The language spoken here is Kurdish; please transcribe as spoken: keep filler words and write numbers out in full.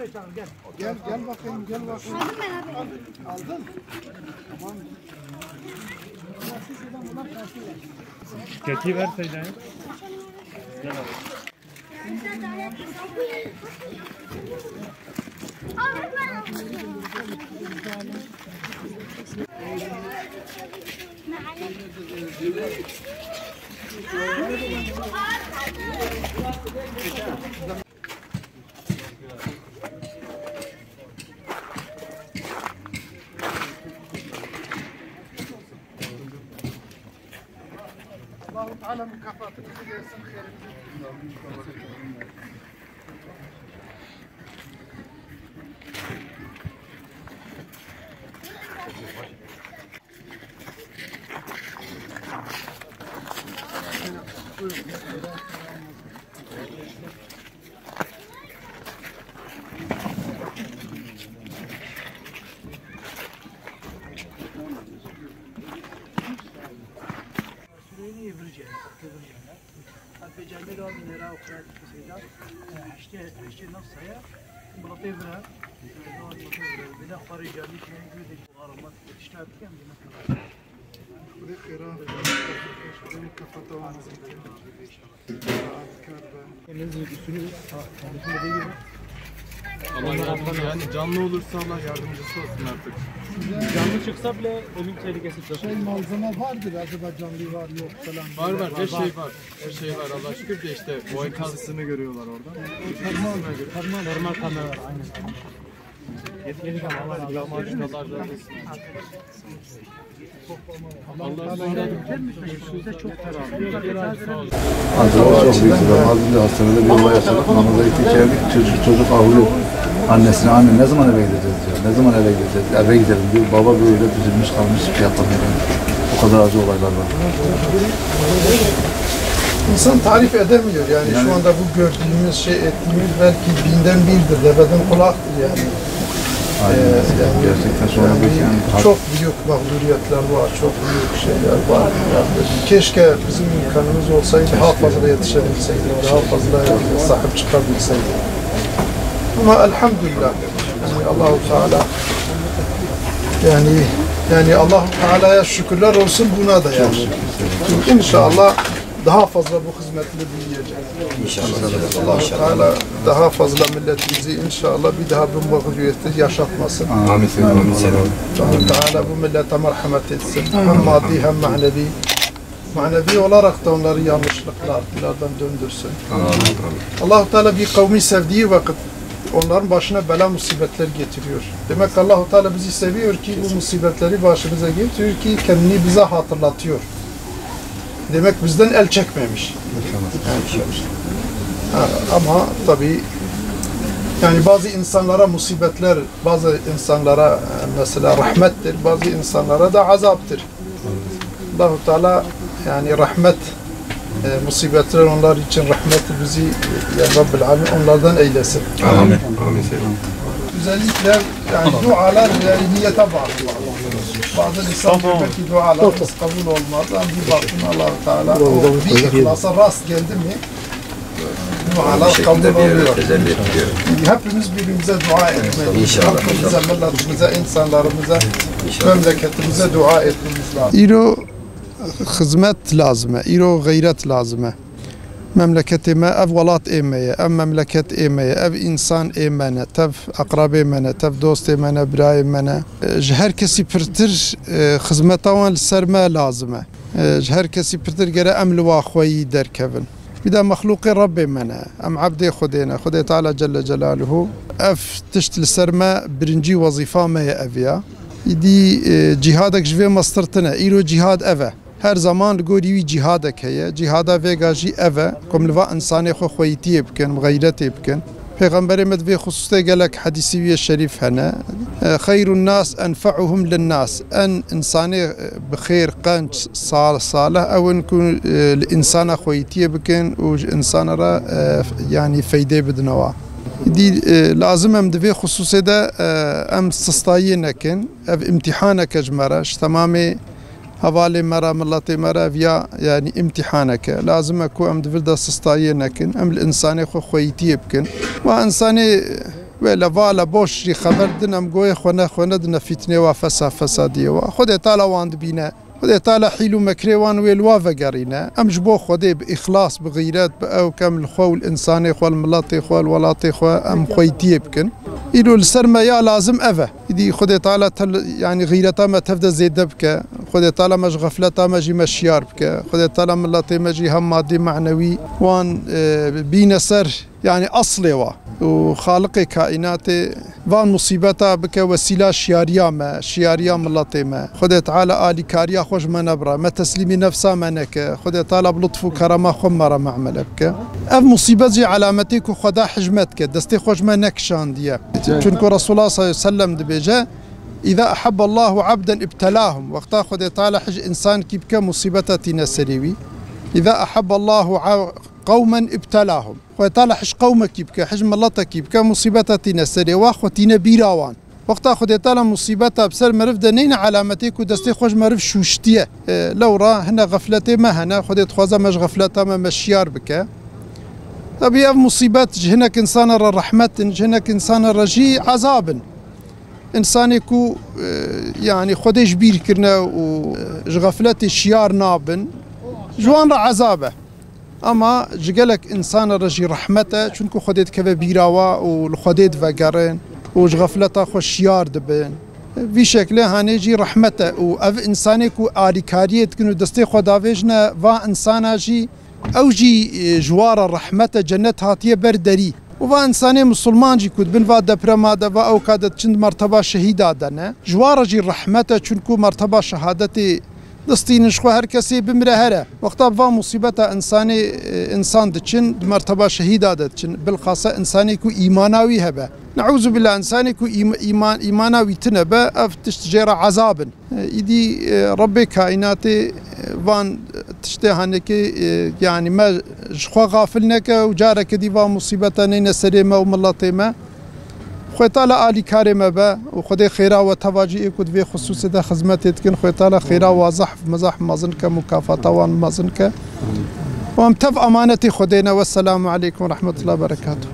Gel, gel bakayım, gel bakayım. Aldın mı abi? Aldın. Tamam. Keçi ver Seyda. Gel abi. Allahu Teala mükafatınızı versin, hayrınızı. Süreyni virce, virce. Hep becerme de abi nera o kadar şeyden, e, heşte, heşte nasıl ya? Bırakayım bırak. Bile karı geldi, şimdi bir de aramak, işte artık hem yemek. Allah yardımcı, yani canlı olursa Allah yardımcısı olsun artık. Canlı çıksa bile ölüm tehlikesi çok. Şey, malzeme vardır acaba, canlı var yok falan. Var, var, her şey var. Her şey var, Allah şükür de işte bu enkaz. Sesini görüyorlar orada. Termal, termal, termal kamera var, aynen. Yetkili kamera var. Allah razı olsun. Acaba çok büyük bir, az önce hastanede bir olay yaşadık. Mama da gitti, geldik. Çocuk, çocuk ağlıyor. Annesine, "Anne, ne zaman eve gideceğiz ya? Ne zaman eve gideceğiz? Eve gidelim," diyor. Baba böyle üzülmüş kalmış, bir şey yapamıyor. O kadar acı olaylar var. İnsan tarif edemiyor yani, şu anda bu gördüğümüz, şey ettiğimiz belki binden birdir, deveden kulaktır yani. Aynen. Ee, yani, gerçekten şu anda yani yani çok büyük mağduriyetler var, çok büyük şeyler var. Yani keşke bizim imkanımız olsaydı, daha fazla yetişebilseydik, daha fazla sahip çıkabilseydik. Ama elhamdülillah, yani Allahu Teala, yani, yani Allahu Teala'ya şükürler olsun buna da yani. Çok şükür. İnşallah daha fazla bu hizmetini büyüyecek. İnşallah. Allahu Teala daha fazla milletimizi inşallah bir daha bu mağduriyeti yaşatmasın. Amin. Amin. Allahu Teala bu millete merhamet etsin. Hem maddi hem manevi. Manevi olarak da onları yanlışlıklardan döndürsün. Amin. Allahu Teala bir kavmi sevdiği vakit onların başına bela musibetler getiriyor. Demek ki Allahu Teala bizi seviyor ki bu musibetleri başımıza getiriyor ki kendini bize hatırlatıyor. Demek bizden el çekmemiş. Ha, ama tabii yani bazı insanlara musibetler, bazı insanlara, e, mesela rahmettir, bazı insanlara da azaptır. Allahu Teala yani rahmet, e, musibetler onlar için rahmet bizi, e, ya Rabbil Alemin onlardan eylesin. Amin. Amin. Özellikle yani dualar ve niyete bağlı. Bazı insan diyor belki dualarımız kabul olmaz. Ama bir bakın Allahu Teala o bir ihlasa rast geldi mi dualar kabul oluyor. Hepimiz birbirimize dua etmeliyiz. İnşallah. Halkımıza, milletimize, insanlarımıza, memleketimize dua etmemiz lazım. Îro xizmet lazim e, îro xeyret lazim e. Memleketê me, ev welat ê me ye, ev memleket ê me ye, ev însan ê me ne, tev eqrabê me ne, tev dostê me ne, birayê me ne. E, ji her kesî pirtir, e, xizmeta wan li ser me lazim e. E, ji her kesî pirtir gere em li wa xweyî derkevin. Vî de mexlûqê Rebbê me ne, em ebdê Xwedê ne, Xwedê Teala Celle Celaluhu. Ev tişt li ser me birincî wezîfa me ye ev ya. Îdî, e, cîhadek ji vê mestirtin e, îro cîhad ev e. Her zaman li gorî wî cîhadek heye. Cîhada vêga jî ev e, ku em li va insanê xwe xweyîtiyê bikin, em xeyretê bikin. Pêxemberê me di vê xisûsê gelek hedîsî wî yê şerîf hene. E, "Xeyrun nas enfe'uhum lin nas." En insanê, e, bi xêr, qenc, sal-, salih ew in ku, e, li insana xweyîtiyê bikin û ji insana re, e, f-, yanî feydê bidine wa. Dî, e, lazim em di vê xisûsê de, e, em sistayiyê nekin. Ev îmtîhaneke ji me re, ji temamê hevalê me re, miletê me re, ev ya, yanî îmtîhaneke. Lazim e ku em di vir de sistayiyê nekin. Em li însanê xwe xweyîtiyê bikin. Wa însanê Wê le va le boş jî xeber din, em goyê xwe ne, xwe nedine fîtnê wa, fesa fesadiyê wa. Xwedê Teala wan dibîne. Xwedê Teala hîl û mekrê wan wê li wa vegerîne. Em ji bo Xwedê bi îxlas, bi xîret, bi ewk em li xwe û li însanê xwe, li miletê xwe, li welatê xwe em xweytiyê bikin. Îro li ser me ya lazim ev e. Îdî Xwedê Teala tev, yanî xîreta me tev de zêde bike. Xwedê Teala me ji xefleta me jî me şiyar bike. Xwedê Teala miletê me jî hem madî, manewî wan, e, bîne ser, yanî eslê wa. Û Xaliqê kaînatê van musîbeta bike wesîla şiyariya me, şiyariya miletê me. Xwedê Teala alîkariya xwe ji me nebire, me teslîmî nefsa me neke. Xwedê Teala bi lutf û kerema xwe me re muamele bike. Ev musîbet jî alametê ku Xweda hij me dike, destê xwe ji me nekişandiye. Çunku Resulullah sallallahu aleyhi ve sellem dibêje, "Îza ahabbe Allahu abden ibtelahum." Wexta Xwedê Teala hij însankî bike, musîbeta tîne serê wî. "Îza ahabbe Allahu a-, qewmen ibtelahum." Xwedê Teala hij qewmekî bike, hij miletekî bike, musîbeta tîne serê wa, xwe tîne bîra wan. Wexta Xwedê Teala musîbeta bi ser meriv de neyne alametê ku destê xwe ji meriv şûştiye. E, lewra hine xefletê me hene, Xwedê dixwaze me ji xefleta me, me şiyar bike. Tabî ev musîbet ji hinek însana re rehmet in, ji hinek însana re jî ezab in. Însanê ku, e, yanî Xwedê ji bîr kirine û, e, ji xefletê şiyar nabin, ji wan re ezab e. Ama ji gelek însana re jî rehmet e, çunku Xwedê dikeve bîra wa û li Xwedê divegerin û ji xefleta xwe şiyar dibin. Vî şeklê hanê jî rehmet e û ev însanê ku alîkariyê dikin û destê xwe davêjine va însana jî, ew jî, e, ji wa re rehmet e, cennet hatiye ber derî. Û va însanê misilman jî ku di bin va deprema de, va ewka de diçin, di merteba şehîda de ne. Ji wa re jî rehmet e, çunku merteba şehadetê distînin, ji xwe her kesê bimire here. Wexta bi va musîbeta însanê, e, însan diçin, di merteba şehîda de diçin. Bilxasa însanê ku îmana wî hebe. Neûzubillah, însanê ku îm-, îman, îmana wî tune be, ev tişt jê re ezab in. E, îdî, e, Rebbê kaînatê, e, van tiştê hanekê, e, yanî me ji xwe xafil neke û careke dî va musîbeta neyne serê me û miletê me. Xwedê Teala alîkarê me be û Xwedê xêra we teva cî ê ku di vê xisûsê de xizmetê dikin, Xwedê Teala xêra wa zehf mezahf mezin ke, mukafata wan mezin ke. Û em tev emanetê Xwedê ne. Wesselamu aleykum ve rahmetullahi ve berekatuh.